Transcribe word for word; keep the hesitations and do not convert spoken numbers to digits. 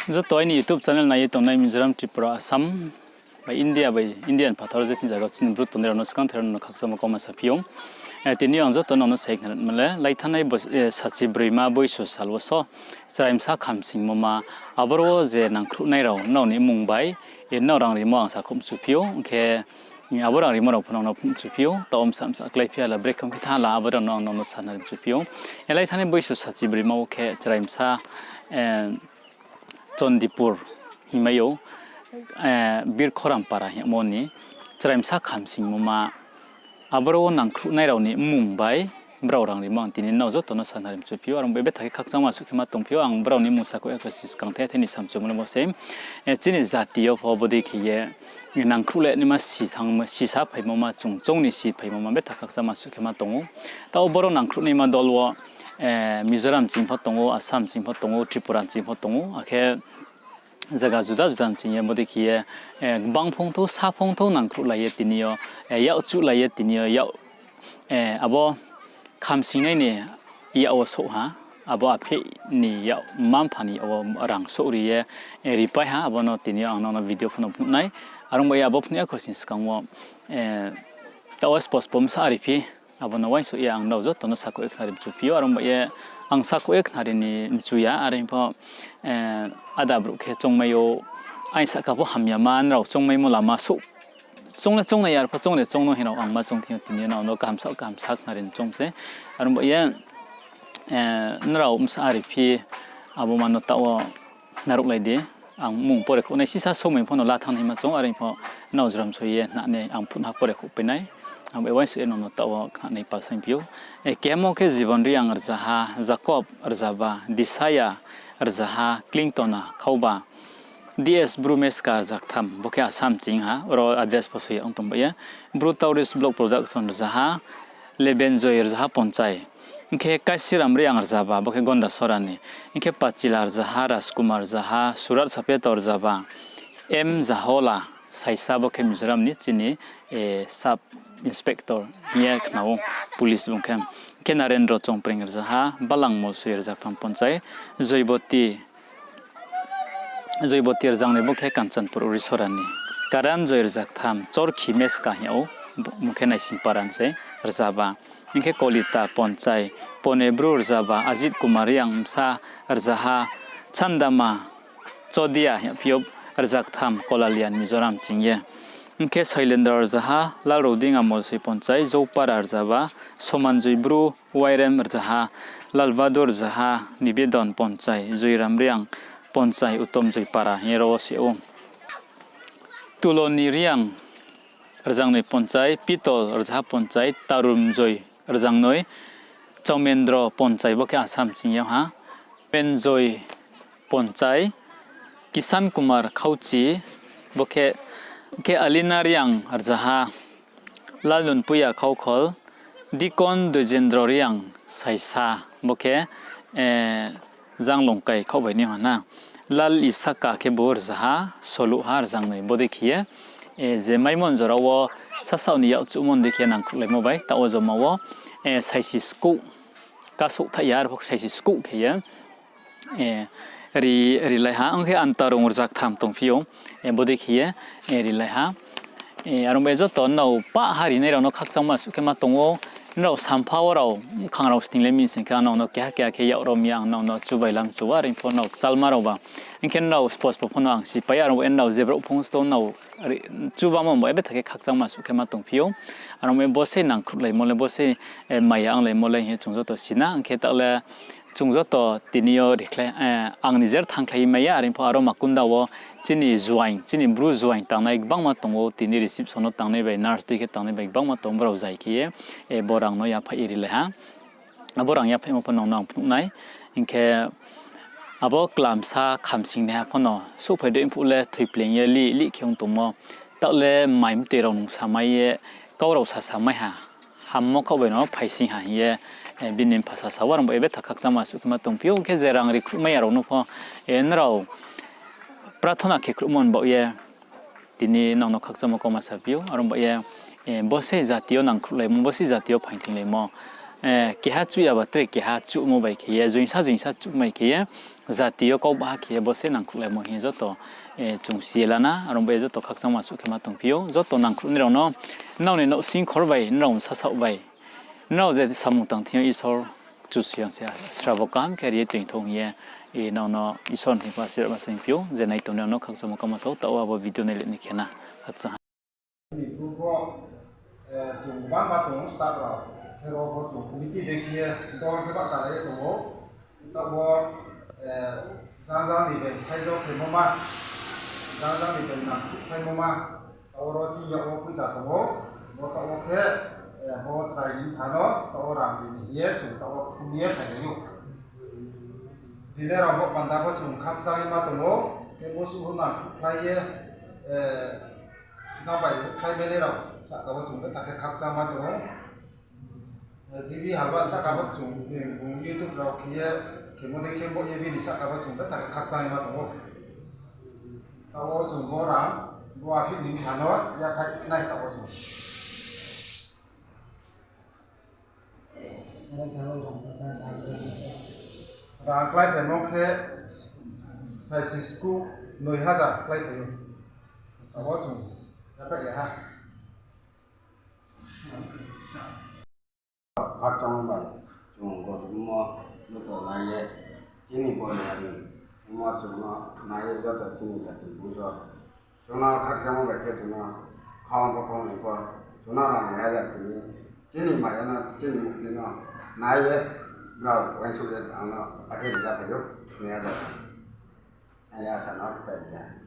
Joto aini YouTube channel nai ye tongnai Mizoram, Tripura, Assam, bai India, bai India ni phathar je thing zaga chini Bru tongnai rao no skangther rao no khakchangmo kauma saphi ou. Tini yo ang joto no no sa ye khna le, laithanai sachi broima boisu sal wo so chraimsa khamsingmo ma, aboro wo je nangkhruhnai rao nrao ni mmung bai nrao rang rimo ang sakhouh mchuphi ou, hing khe abo rang rimo rao pho nrao no phnuh mchuphi ou, taoh wo msa msa kláiphi ha la, brekhe ongphi thanng ha la, abo rao no ang nrao no sa khna ri mchuphi ou. Laithanai boisu sachi broima wo khe chraimsa Chondipur hingmai ou, Birkhoram para hingmo ni chraimsa khamsingmo ma, aboro wo nangkhruhnai rao ni mmung bai brao rang rimo ang tini nrao joto no sa khna ri mchuphi ou. Are ong bai betha khe khakchangma suh khe ma tongphi ou, ang brao ni mmung sakhouh ya khe si skangther thai ni samchummo le bo se. Chini jati yo pho bodei khe ye nangkhruh le naima si thanngmo, sisa phaimo ma, chung choung ni si phaimo ma betha khakchangma suh khe ma tong ou. Taoh wo boro nangkhruhnaima dol wo Mizoram ching pho tong ou, Assam ching pho tong ou, Tripura ching pho tong ou, akhe zaga juda juda ching ye bodei khe ye gbang phongthou, sa phongthou nangkhruhlai ye tini yo, yak chuhlai ye tini yo, yak, abo khamsingnai ni yak wo souh ha, abo aphih ni yak, mma-mpha ni yak wo rang souh ri ye ripai ha, abo no tini yo ang nrao no video pho no phnuh nai. Are ong bai ye abo phnuh ya kho sing skang wo, taoh wo spo spo msa ri phi, abo no uaingsouh ye ang nrao joto no sakhouh ye khna ri mchuphi ou. Are ong bai ye ang sakhouh ye khna ri ni mchu ya, are hing pho ada brouh khe choungmai ou, aini sahka pho hamya ma, nrao choungmaimo lama souh, choung le choungnai ya, are pho choung le choung no hing rao ang ma choung thing yo tini yo nrao no kaham sa, kaham sa khna ri ni choung se. Are ong bai ye nrao bsa ri phi, abo ma no taoh wo naruhlai di. Ang mmung pore khouh nai sisa somoi pho no la thanng nai ma choung, are pho nrao jrom soi ye khna nai ang phnuh ha pore khouhpai nai. Ang bai uaingsouh ye nrao no taoh wo khna nai pal saingphi ou. Kemo khe Jibon Reang rzaha, Jacob rzaba, Disaya rzaha, Klingtona Khauba, D S Bru Meska rza ktham, bo khe Assam ching ha, oro address pho soi ya ong tong bai ye. Bru Tourist Vlog Production rzaha, Lebenjoy rzaha ponchai. Hing khe Kaisiram Reang rzaba, bo khe Gondasora ni. Hing khe Pachila rzaha, Rajkumar rzaha, Surat Sapeto rzaba, M Jahola saisa, bo khe Mizoram ni chini sub inspector hing ye khna ou, police bung khe. Hing khe Narendro Chongpreng rzaha, Balang Molsoi rza ktham ponchai, Joiboti, Joiboti rzangnoi, bo khe Kanchanpur Urisora ni. Karanjoy rza ktham, Chorkhi Meska hing ou, bung khe Naisingpara ni se rzaba. Hing khe Kolita ponchai, Pone Bru rzaba, Ajit Kumar Reang bsa rzaha, Chandama Chodia hing phi ou, rza ktham, Kolalian Mizoram ching ye. Hing khe Sailendra rzaha, Lalrodinga Molsoi ponchai, Joupara rzaba, Somanjoi Bru Wairem rzaha, Lalbahadur rzaha, Nibedon ponchai, Joiram Reang ponchai, Utom Joipara hing ye ro wo se ou. Tuloni Reang rzangnoi ponchai, Pitol rzaha ponchai, Tarumjoi rzangnoi, Chaumendro ponchai, bo khe Assam ching yo ha, Menjoi ponchai, Kisan Kumar Khauchi, bo khe, khe Alina Reang rzaha, Lalnunpuia Khaukhol, Dikon Dojendro Reang saisa, bo khe Janglongkai khaoh bai ni ha na. Lal Isaka khe bo rzaha, Soluh ha rzangnoi, bodei khe ye, je maimo ni jora wo sasaoh ni yak chuhmo ni dei khe nangkhruhlaimo bai, taoh wo joma wo, saisi skouh, kasouh thaih ya, arphuh saisi skouh khe ye, ri, rilai ha, ong khe Antarung rza ktham tongphi ou, bodei khe ye, rilai ha. Are ong bai joto nrao pah ha rinai rao no khakchangma suh khe ma tong ou, nrao sampha wo rao, bkhang rao sning le mi sing khe ang nrao no keha keha khe yak rom ya ang nrao no chubai lam chu wa, are pho nrao kchalma rao ba. Hing khe nrao spo spo pho no ang sipai, are ong bai nrao je brouh phung sto nrao chubamo bai betha khe khakchangma suh khe ma tongphi ou. Are ong bai bo se nangkhruhlaimo le, bo se maya onglaimo le hing ye chung joto si na, hing khe taoh le chung joto tini yo rikhlai, ang nijer thanngkhlai mai ya, are pho aro makunda wo chini juaing, chini Bru juaing tangnai gbangma tong ou, tini reception no tangnai bai, nurse tui khe tangnai bai gbangma tong, brao zai khe ye, bo rang no yaphaih ye rilai ha. Abo rang yaphaihmo pho nrao no ang phnuh nai. Hing khe abo klamsa khamsingnaiha pho no souhphai dei phuh le thoipleing ye lih lih khe ong tongmo. Taoh le mai mtoi rao nung samai ye, kau rao sasa mai ha. Hammo khaoh bai no phaising ha hing ye, bini mpha sasa wo, are ong bai ye betha khakchangma suh khe ma tongphi ou, khe je rang ri khruhmai ya rao no pho, nrao prathona khe khruhmo ni baoh ye, tini nrao no khakchangmo kauma saphi ou, are ong bai ye, bo se jati yo nangkhruhlaimo, bo se jati yo phaingthinglaimo, keha chuh ya ba tre keha chuhmo bai khe ye, joingsa joingsa chuhmai khe ye, jati yo kau baha khe ye bo se nangkhruhlaimo hing ye joto, eh, chung si ye la na, aro bo ye joto khakchangma suh khe ma tongphi ou, joto nangkhruhnai rao no, nrao ni nouhsing khor bai, nrao bsa saoh bai, nrao je samung tang thing yo Isor Kchusoyang se srabo kaham khe ri ye toing thou hing ye, eh, nrao no Isor ni pho asirbad ma saingphi ou, je nai tongnai rao no khakchangmo kama sao, taoh wo abo video nai le ni khe na, khakchang ha. Ni group wo, eh, chung bangma tong ou staff rao. Khe ro pho chung committee dei khe ye dol khe bahchalai ye tong ou. Taoh wo, eh, jang jang ni bai saijo khemo ma, jang jang ni bai nangkhruh khlaimo ma, taoh wo ro chini yak wo poicha tong ou. Bo taoh wo khe, eh, bo chrai ni pha no, taoh wo rang ri ni hing ye chung taoh wo thum ye phailai ou. Tini rao bo panda pho chung khakchang ye ma tong ou. Khe bo suh nangkhruh khlai ye, eh, jang bai khlai mai nai rao sahka wo chung betha khe khakchang ma tong ou. Eh, G B Halwa sahka wo chung, eh, bung YouTube rao khe ye, khemo dei khe bo ye bini sahka wo chung betha khe khakchang ye ma tong ou. Taoh wo chung bo rang, bo aphi ni pha no yaphai nai taoh wo chung. Rang kláiphaimo khe saisi sku noi hajar kláiphai ou. Abo chung yaphai le ha. Khakchangmo bai chung gorimo joto nai ye, chini boni hari mo chung no nai ye joto chini jati bungso chung no khakchangmo bai khe chung no khong pho khong ni pho chung no rang noi hajar tini chini maya no chini mukti no nai ye brao uaingsouh ye ang no akhe rija phai ou noi hajar. Ani asa no pai rija.